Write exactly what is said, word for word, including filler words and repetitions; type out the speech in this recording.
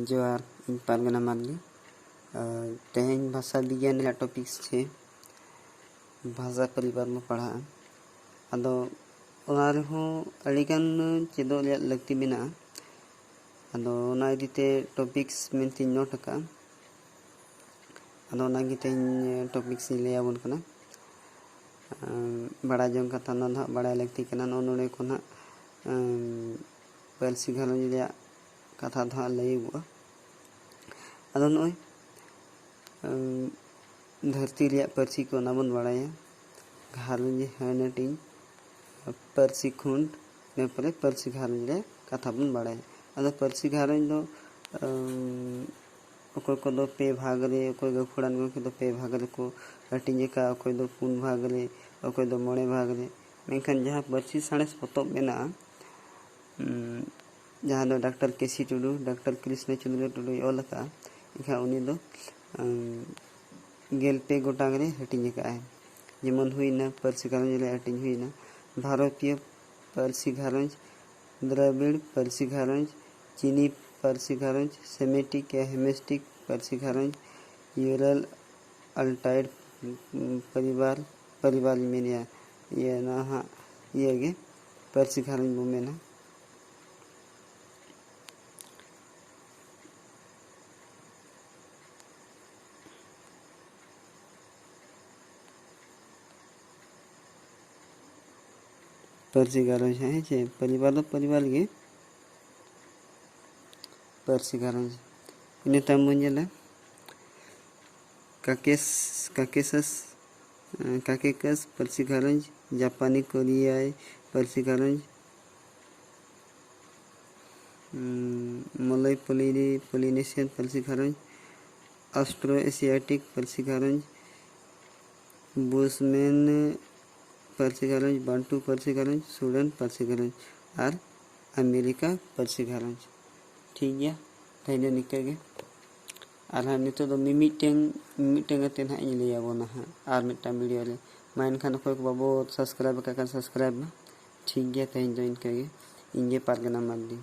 ᱡᱚᱦᱟᱨ, ᱤᱧ ᱯᱟᱨᱜᱟᱱᱟ ᱢᱟᱨᱰᱤ᱾ ᱟᱨ ᱛᱮᱦᱮᱧ ᱵᱷᱟᱥᱟ ᱵᱤᱜᱽᱜᱟᱱ ᱨᱮᱭᱟᱜ ᱴᱚᱯᱤᱠᱥ ᱪᱮ ᱵᱷᱟᱥᱟ ᱯᱚᱨᱤᱵᱟᱨ ᱵᱚ ᱯᱟᱲᱦᱟᱜᱼᱟ᱾ ᱟᱫᱚ ᱚᱱᱟ ᱨᱮᱦᱚᱸ ᱟᱹᱰᱤᱜᱟᱱ ᱪᱮᱫᱚᱜ ᱨᱮᱭᱟᱜ ᱞᱟᱹᱠᱛᱤ ᱢᱮᱱᱟᱜᱼᱟ᱾ ᱟᱫᱚ ᱚᱱᱟ ᱤᱫᱤᱛᱮ ᱴᱚᱯᱤᱠᱥ ᱢᱮᱱᱛᱮᱧ ᱱᱳᱴ ᱟᱠᱟᱫᱼᱟ᱾ ᱟᱫᱚ ᱚᱱᱟᱜᱮ ᱛᱮᱦᱮᱧ ᱴᱚᱯᱤᱠᱥ ᱤᱧ ᱞᱟᱹᱭ ᱟᱵᱚᱱ ᱠᱟᱱᱟ᱾ ᱟᱢ, ᱵᱟᱲᱟᱭ ᱡᱚᱝ ᱠᱟᱛᱷᱟ ᱚᱱᱟ ᱫᱚ ᱦᱟᱸᱜ ᱵᱟᱲᱟᱭ ᱞᱟᱹᱠᱛᱤ ᱠᱟᱱᱟ᱾ ᱱᱚᱜᱼᱚ ᱱᱚᱰᱮ ᱠᱷᱚᱱ ᱦᱟᱸᱜ, ᱟᱢ, ᱯᱟᱹᱨᱥᱤ ᱜᱷᱟᱨᱚᱸᱡᱽ ᱨᱮᱭᱟᱜ ᱠᱟᱛᱷᱟ ᱫᱚ ᱦᱟᱸᱜ ᱞᱟᱹᱭᱚᱜᱚᱜᱼᱟ᱾ ᱟᱫᱚ ᱱᱚᱜᱼᱚᱭ, ᱟᱢ, ᱫᱷᱟᱹᱨᱛᱤ ᱨᱮᱭᱟᱜ ᱯᱟᱹᱨᱥᱤ ᱠᱚ ᱚᱱᱟ ᱵᱚᱱ ᱵᱟᱲᱟᱭᱟ᱾ ᱜᱷᱟᱨᱚᱸᱡᱽ ᱦᱟᱹᱱᱟᱹᱴᱤᱧ ᱯᱟᱹᱨᱥᱤ ᱠᱷᱩᱸᱴ, ᱤᱱᱟᱹ ᱯᱚᱨᱮ ᱯᱟᱹᱨᱥᱤ ᱜᱷᱟᱨᱚᱸᱡᱽ ᱨᱮ ᱠᱟᱛᱷᱟ ᱵᱚᱱ ᱵᱟᱲᱟᱭᱟ᱾ ᱟᱫᱚ ᱯᱟᱹᱨᱥᱤ ᱜᱷᱟᱨᱚᱸᱡᱽ ᱫᱚ, ᱟᱢ, ᱚᱠᱚᱭ ᱠᱚᱫᱚ ᱯᱮ ᱵᱷᱟᱜᱽ ᱨᱮ, ᱚᱠᱚᱭ ᱜᱟᱹᱠᱷᱩᱲᱟᱱ ᱜᱚᱢᱠᱮ ᱫᱚ ᱯᱮ ᱵᱷᱟᱜᱽ ᱨᱮᱠᱚ ᱦᱟᱹᱴᱤᱧ ᱟᱠᱟᱫᱼᱟ, ᱚᱠᱚᱭ ᱫᱚ ᱯᱩᱱ ᱵᱷᱟᱜᱽ ᱨᱮ, ᱚᱠᱚᱭ ᱫᱚ ᱢᱚᱬᱮ ᱵᱷᱟᱜᱽ ᱨᱮ᱾ ᱢᱮᱱᱠᱷᱟᱱ ᱡᱟᱦᱟᱸ ᱯᱟᱹᱨᱥᱤ ᱥᱟᱬᱮᱥ ᱯᱚᱛᱚᱵ ᱢᱮᱱᱟᱜᱼᱟ, ᱩᱢ, ᱡᱟᱦᱟᱸ ᱫᱚ ᱰᱟᱠᱛᱟᱨ ᱠᱮ ᱥᱤ ᱴᱩᱰᱩ, ᱰᱟᱠᱛᱟᱨ ᱠᱨᱤᱥᱱᱚ ᱪᱚᱸᱫᱽᱨᱚ ᱴᱩᱰᱩᱭ ᱚᱞ ᱟᱠᱟᱫᱼᱟ, ᱮᱱᱠᱷᱟᱱ ᱩᱱᱤ ᱫᱚ, ᱩᱢ, ᱜᱮᱞ ᱯᱮ ᱜᱚᱴᱟᱝ ᱨᱮ ᱦᱟᱹᱴᱤᱧ ᱟᱠᱟᱫᱼᱟᱭ᱾ ᱡᱮᱢᱚᱱ ᱦᱩᱭᱱᱟ, ᱯᱟᱹᱨᱥᱤ ᱜᱷᱟᱨᱚᱸᱡᱽ ᱨᱮ ᱦᱟᱹᱴᱤᱧ ᱦᱩᱭᱱᱟ, ᱵᱷᱟᱨᱚᱛᱤᱭᱚ ᱯᱟᱹᱨᱥᱤ ᱜᱷᱟᱨᱚᱸᱡᱽ, ᱫᱨᱟᱵᱤᱲ ᱯᱟᱹᱨᱥᱤ ᱜᱷᱟᱨᱚᱸᱡᱽ, ᱪᱤᱱᱤ ᱯᱟᱹᱨᱥᱤ ᱜᱷᱟᱨᱚᱸᱡᱽ, ᱥᱮᱢᱮᱴᱤᱠ ᱭᱟ ᱦᱮᱢᱮᱥᱴᱤᱠ ᱯᱟᱹᱨᱥᱤ ᱜᱷᱟᱨᱚᱸᱡᱽ, ᱤᱭᱩᱨᱟᱞ ᱟᱞᱴᱟᱭᱤᱰ ᱯᱚᱨᱤᱵᱟᱨ, ᱯᱚᱨᱤᱵᱟᱨ ᱤᱧ ᱢᱮᱱᱮᱫᱼᱟ, ᱤᱭᱟᱹ, ᱱᱟᱦᱟᱜ ᱤᱭᱟᱹ ᱜᱮ ᱯᱟᱹᱨᱥᱤ ᱜᱷᱟᱨᱚᱸᱡᱽ ᱵᱚ ᱢᱮᱱᱟ᱾ ᱯᱟᱹᱨᱥᱤ ᱜᱷᱟᱨᱚᱸᱡᱽ ᱦᱟᱸᱜ, ᱦᱮᱸ ᱪᱮ? ᱯᱚᱨᱤᱵᱟᱨ ᱫᱚ ᱯᱚᱨᱤᱵᱟᱨ ᱜᱮ, ᱯᱟᱹᱨᱥᱤ ᱜᱷᱟᱨᱚᱸᱡᱽ᱾ ᱤᱱᱟᱹ ᱛᱟᱭᱚᱢ ᱵᱚᱱ ᱧᱮᱞᱟ ᱠᱟᱠᱮᱥ, ᱠᱟᱠᱮᱥᱟᱥ, ᱮᱸ, ᱠᱟᱠᱮᱠᱟᱥ ᱯᱟᱹᱨᱥᱤ ᱜᱷᱟᱨᱚᱸᱡᱽ, ᱡᱟᱯᱟᱱᱤ ᱠᱳᱨᱤᱭᱟᱭ ᱯᱟᱹᱨᱥᱤ ᱜᱷᱟᱨᱚᱸᱡᱽ, ᱩᱸ, ᱢᱚᱞᱚᱭ ᱯᱚᱞᱤ-, ᱯᱚᱞᱤᱱᱮᱥᱤᱭᱟᱱ ᱯᱟᱹᱨᱥᱤ ᱜᱷᱟᱨᱚᱸᱡᱽ, ᱚᱥᱴᱨᱳ ᱮᱥᱤᱭᱟᱴᱤᱠ ᱯᱟᱹᱨᱥᱤ ᱜᱷᱟᱨᱚᱸᱡᱽ, ᱵᱩᱥᱢᱮᱱ ᱯᱟᱹᱨᱥᱤ ᱜᱷᱟᱨᱚᱸᱡᱽ, ᱵᱟᱱᱴᱩ ᱯᱟᱹᱨᱥᱤ ᱜᱷᱟᱨᱚᱸᱡᱽ, ᱥᱩᱰᱟᱱ ᱯᱟᱹᱨᱥᱤ ᱜᱷᱟᱨᱚᱸᱡᱽ ᱟᱨ ᱟᱢᱮᱨᱤᱠᱟ ᱯᱟᱹᱨᱥᱤ ᱜᱷᱟᱨᱚᱸᱡᱽ᱾ ᱴᱷᱤᱠ ᱜᱮᱭᱟ, ᱛᱮᱦᱮᱧ ᱫᱚ ᱱᱤᱝᱠᱟᱹ ᱜᱮ᱾ ᱟᱨ ᱦᱟᱸᱜ ᱱᱤᱛᱚᱜ ᱫᱚ ᱢᱤᱢᱤᱫᱴᱮᱱ, ᱢᱤᱢᱤᱫᱴᱮᱱ ᱠᱟᱛᱮ ᱦᱟᱸᱜ ᱤᱧ ᱞᱟᱹᱭ ᱟᱵᱚᱱᱟ ᱦᱟᱸᱜ ᱟᱨ ᱢᱤᱫᱴᱟᱝ ᱵᱷᱤᱰᱤᱭᱳ ᱨᱮ᱾ ᱢᱟ ᱮᱱᱠᱷᱟᱱ ᱚᱠᱚᱭ ᱠᱚ ᱵᱟᱵᱚ ᱥᱟᱵᱥᱠᱨᱟᱭᱤᱵ ᱟᱠᱟᱫ ᱠᱷᱟᱱ ᱥᱟᱵᱥᱠᱨᱟᱭᱤᱵ ᱢᱟ᱾ ᱴᱷᱤᱠ ᱜᱮᱭᱟ, ᱛᱮᱦᱮᱧ ᱫᱚ ᱤᱱᱠᱟᱹ ᱜᱮ᱾ ᱤᱧ ᱜᱮ ᱯᱟᱨᱜᱟᱱᱟ ᱢᱟᱨᱰᱤ᱾